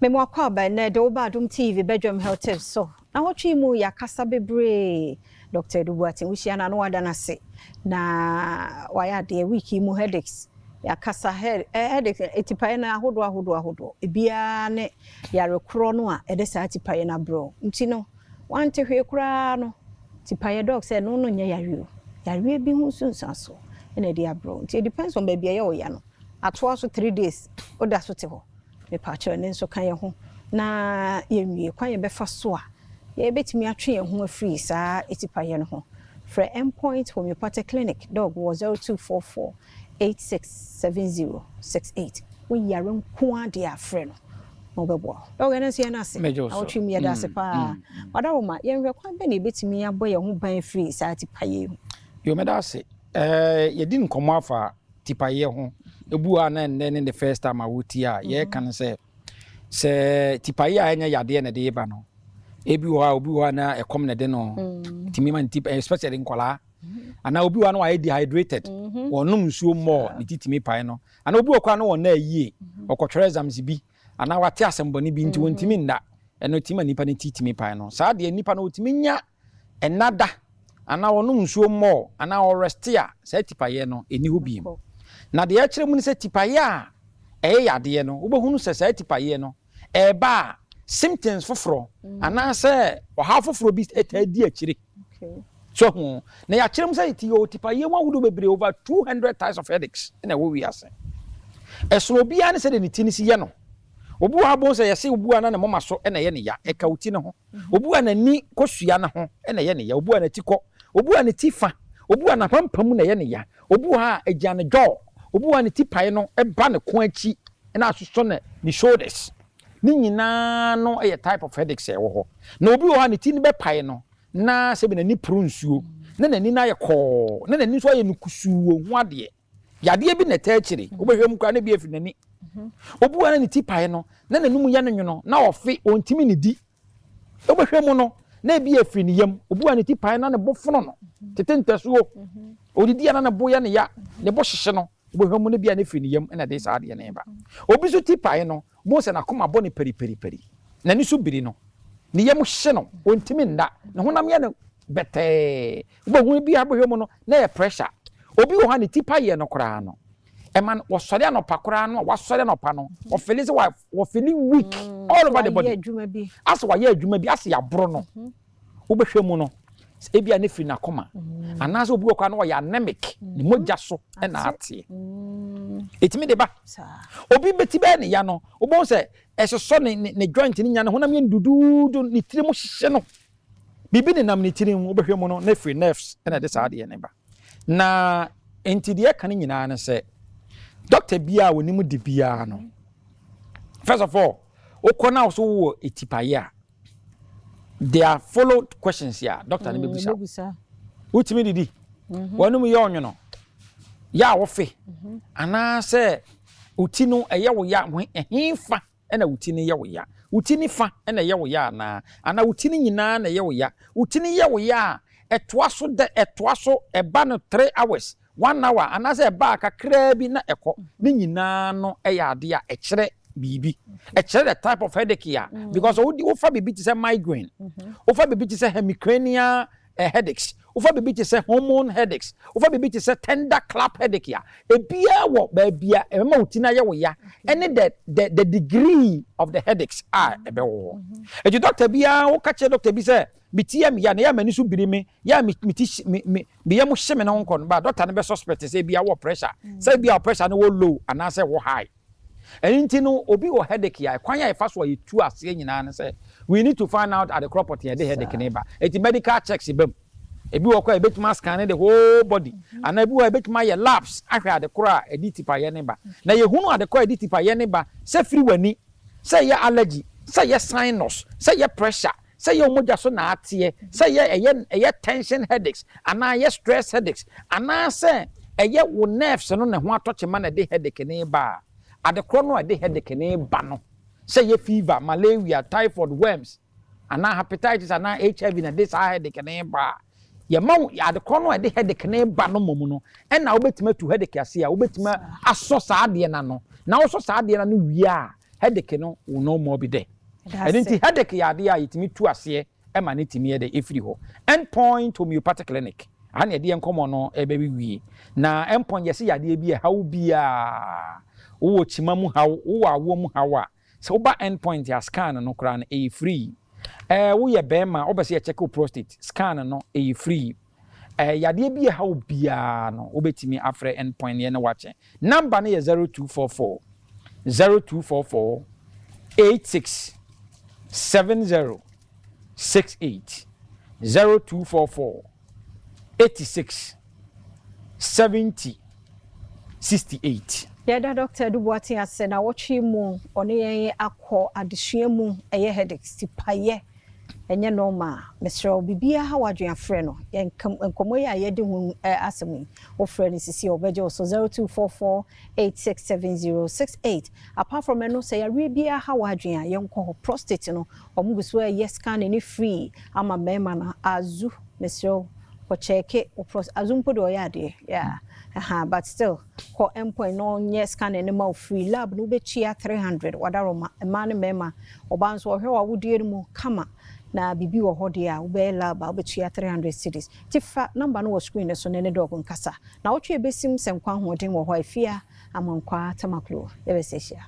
Mema wo akwaaba nnɛ de wo ba Adom TV Bedroom Health Tips so. Na wɔtwe mu yɛakasa bebree. Dr. Edu Boateng, wohyia no a na wada no ase. Na wayɛ adeɛ week yi mu headaches. Yɛakasa headaches, etipaeɛ no ahodoɔ ahodoɔ ahodoɔ. Ebiara ne yare korɔ no a ɛde saa tipaeɛ no abrɛ wo. Nti no, wante hwee koraa no, tipaeɛ doc sɛ ɛno no nyɛ yare o. Yareɛ bi ho nsunsuansoɔ ɛna ɛde abrɛ wo. Nti it depends on baabi a ɛyɛ wo ya no. Atoa so 3 days, woda so te hɔ. Mepaakyɛw, ne nso ka yɛn ho na yɛnwie kwan yɛbɛfa so a yɛbɛtumi atwe yɛn ho afiri saa etipaeɛ no ho. Frɛ Endpoint Homeopathic Clinic doc wɔ 0244 867068. Woyare nko adeɛ afrɛ no na wɔbɛboa wo. Doc, ɛno nso yɛn ase. Mɛgye wo na so. wotwe mu, yɛda ase paa. Wadawoma, yɛnhwɛ kwan bɛ na yɛbɛtumi abɔ yɛn ho ban afiri saa etipaeɛ yi ho. Yo, mɛda ase. Yɛdi nkɔmmɔ afa tipaeɛ ho. Ebu a na nnɛ ne the first time a wotie a yɛreka no sɛ tipaeɛ a ɛnyɛ yadeɛ na ɛde ba no, ebi wɔ hɔ a, obi wɔ hɔ a na ɛkɔm na ɛde no tumi ma ne ti, especially nkɔlaa, anaa obi wɔ hɔ a na wayɛ dehydrated, wɔnom nsuo mmɔɔ, ne ti tumi pae no, anaa obi wɔ koraa na wɔn nan yie, ɔkɔtwerɛ exams bi anaa wate asɛmbɔne bi nti wɔntumi nna, ɛno tumi ma nipa ne ti tumi pae no. Saa deɛ nipa no wɔtumi nya ɛna da anaa wɔnom nsuo mmɔɔ anaa ɔrest a, saa tipaeɛ no ɛni hɔ biem. Na deɛ ɛkyerɛ mu ne sɛ tipaeɛ a ɛyɛ yadeɛ no, wobɛhunu sɛ saa tipaeɛ no ɛɛba a, symptoms foforɔ anaasɛ ɔhaw foforɔ bi ɛtaa di akyire. So ho na yɛakyerɛ mu sɛ ti yɛ tipaeɛ mu ahodoɔ bebree, over 200 types of headaches ɛna ɛwɔ wiase. Ɛsono obiara ne sɛdeɛ ne ti no si yɛ no. Obi wɔ ha bɔn sɛ yɛsɛ obi wɔ ha na ne moma so ɛna ɛyɛ ne ya, ɛka wo ti ne ho. Obi wɔ ha n'ani kɔsua ne ho ɛna ɛyɛ ne ya. Obi wɔ ha n'ati kɔ, obi wɔ ha ne ti fa, obi wɔ ha n'apampam na ɛyɛ ne ya, obi wɔ ha a ɛgyina ne jaw, obi wɔ ha ne ti pae no ɛba ne kɔn akyi ɛna asosɔ ne shoulders. Ne nyinaa no yɛ type of headaches a ɛwɔ hɔ. Na obi wɔ hɔ a ne ti no bɛpae no na sɛbi n'ani poro nsuo na n'ani no ayɛ kɔɔ na n'ani nso ayɛ no kusuu wɔ ho adeɛ yadeɛ bi na ɛtɛ akyire. Wobɛhwɛ mu koraa na bi afiri n'ani. Obi wɔ hɔ na ne ti pae no na n'anum yɛ no nwono na ɔfe, ɔntumi ne di. Wobɛhwɛ mu no na ebi afiri ne yam. Obi wɔ hɔ a ne ti pae na ne bo fono no tete ntasuo, odidi a na ne bo yɛ ne ya, ne bo hyehye no. Wobɛhwɛ mu no bi a ne firi ne yam ɛna de saa adeɛ no ba. Obi nso ti pae no mo sɛ n'akoma bɔ ne pɛripɛripɛri, n'ani so biri no, ne yam hye no, ɔntumi nda, ne honam yɛ no bɛtɛɛ. Wobɛhu bi a wobɛhwɛ mu no na yɛ pressure. Obi wɔ hɔ a ne ti paeɛ no koraa no, ɛma no wɔsɔre anɔpa koraa no a, wasɔre anɔpa no, ɔfeel sɛ wa wɔfeel weak all over the body. Wayɛ adwuma bi. Asɛ wayɛ adwuma bi, asɛ yɛaboro no. Wobɛhwɛ mu no ebi a ne firi n'akoma anaasɛ obi wɔ koraa na ɔyɛ anemic, ne mogya so ɛna ateɛ, ɛtumi de ba. Obi bɛti bɛyɛ ne ya no, wobɛhu sɛ ɛsosɔ ne joint ne nya, ne honam yɛ duduudu, ne tiri mu hyehye no, biribi nenam ne tiri mu. Wobɛhwɛ mu no na firi nerves ɛna ɛde saa adeɛ ne ba. Na nti deɛ ɛka no nyinaa ne sɛ doctor biara a wɔnim de biara no, first of all, wokɔ na wo so wowɔ etipaeɛ a, there are followed questions a doctor no bɛbisa wo. Bɛbusa. Wotumi didi, wɔnum yɛ ɔnwono yɛ a wofe, anaasɛ wo ti no ɛyɛ wo ya, ɛhe fa ɛna wo ti no yɛ wo ya? Wo ti ne fa ɛna ɛyɛ wo ya anaa wo ti no nyinaa na ɛyɛ wo ya? Wo ti no yɛ wo ya a, ɛtoa so dɛ, ɛtoa so ɛba no 3 hours, 1 hour, anaasɛ ɛba a kakraa bi na ɛkɔ? Ne nyinaa no ɛyɛ adeɛ a ɛkyerɛ biribi, ɛkyerɛ the type of headache a, because wodi wofa biribi te sɛ migraine, wofa biribi te sɛ hemicrania headaches, wofa biribi te sɛ hormone headaches, wofa biribi te sɛ thunderclap headache a, ebiara wɔ baabi a ɛbɛma wo ti no ayɛ wo ya ɛne the degree of the headaches a ɛbɛwɔ hɔ. Eti doctor biara, woka kyerɛ doctor bi sɛ me ti yɛ me ya na yɛ m'ani so biri me, yɛ me ti me yɛ mo hye me ne ho nkɔ no ba, doctor no bɛ suspect sɛ ebi awɔ pressure, sɛ ebi a pressure no wɔ low anaasɛ wɔ high. Ɛno nti no, obi wɔ headache a, kwan a yɛfa so a yɛtu aseɛ nyinaa no sɛ we need to find out ade korɔ pɔtee yɛde headache ne ba. Eti medical checks ba mu. Ebi wɔ kɔ a ebɛtumi ascan the whole body, anaa ebi wɔ a ebɛtumi ayɛ labs ahwɛ ade korɔ a ɛde tipayɛ ne ba. Na yɛhunu ade korɔ a ɛde tipayɛ ne ba, sɛ firi w'ani, sɛ ɛyɛ allergy, sɛ ɛyɛ sinus, sɛ ɛyɛ pressure, sɛ ɛyɛ mogya so na ateɛ, sɛ ɛyɛ tension headaches anaa ɛyɛ stress headaches, anaasɛ ɛyɛ wo nerves no ne ho atɔkyema na ɛde headache ne ba a, ade korɔ no a ɛde headache ne ba no, sɛ ɛyɛ fever, malaria, typhoid, worms anaa hepatitis anaa HIV na ɛde saa headache ne ba a, yɛma wo ade korɔ no a ɛde headache ne ba no mmom no, ɛna wobɛtumi atu headache ase a, wobɛtumi asɔ saa adeɛ no ano. Na wosɔ saa adeɛ no ano wie a, Headache no will no more be there. Ɛno nti headache yɛ adeɛ a yɛtumi tu aseɛ ɛma ne tumi yɛ dɛ ɛfiri hɔ. End Point Homeopathic Clinic aha na yɛde yɛn nkɔmmɔ no ɛbɛwie. Na End Point yɛsɛ yadeɛ bi ɛhaw biara, wowɔ kyima mu haw, wowɔ awoɔ mu haw a, sɛ woba End Point a, scan no koraa no ɛyɛ free. Woyɛ bɛrima, wopɛ sɛ yɛcheck wo prostate, scan no ɛyɛ free. Yadeɛ bi ɛhaw biara no, wobɛtumi afrɛ End Point yɛne wakyɛ. Number no yɛ 0244 0244 86 70 68, 0244 86 70 68. Yɛda Dr. Edu Boateng ase na wɔtwe mu ɔne yɛn akɔ adesua mu. Ɛyɛ headaches, tipayɛ ɛnyɛ normal. Mesrɛ wo, biribiara ha wadwen, afrɛ no. Yɛn nkɔmmɔ yi a yɛde ho asɛm yi, wofrɛ no sisi a, ɔbɛgye wo so 0244 867068. Apart from ɛno, sɛ yareɛ biara ha wadwen a, yɛnkɔ hɔ. Prostate no, ɔmo gu so ɛyɛ scan ne free ama mmarima no. Azu, mesrɛ wo, kɔkyɛɛke wo prostate. Azu mpo de ɔyɛ adeɛ, yeah, but still kɔ Endpoint na ɔnyɛ scan ne ma wo free. Lab no wobɛtua 300. Wadaroma mmaa ne mmarima, ɔbaa nso ɔhwɛ wɔ awodie no mu kama na biribi wɔ hɔ deɛ a, wobɛyɛ lab a, wobɛtua 300 cedis. Nti fa number no wɔ screen no so ne ne doc nkasa na wotwe. Ɛbɛsim sɛ nkwa ahoɔden wɔ hɔ a, afia Amankwaa Tamaklo, yɛbɛsɛ hyia.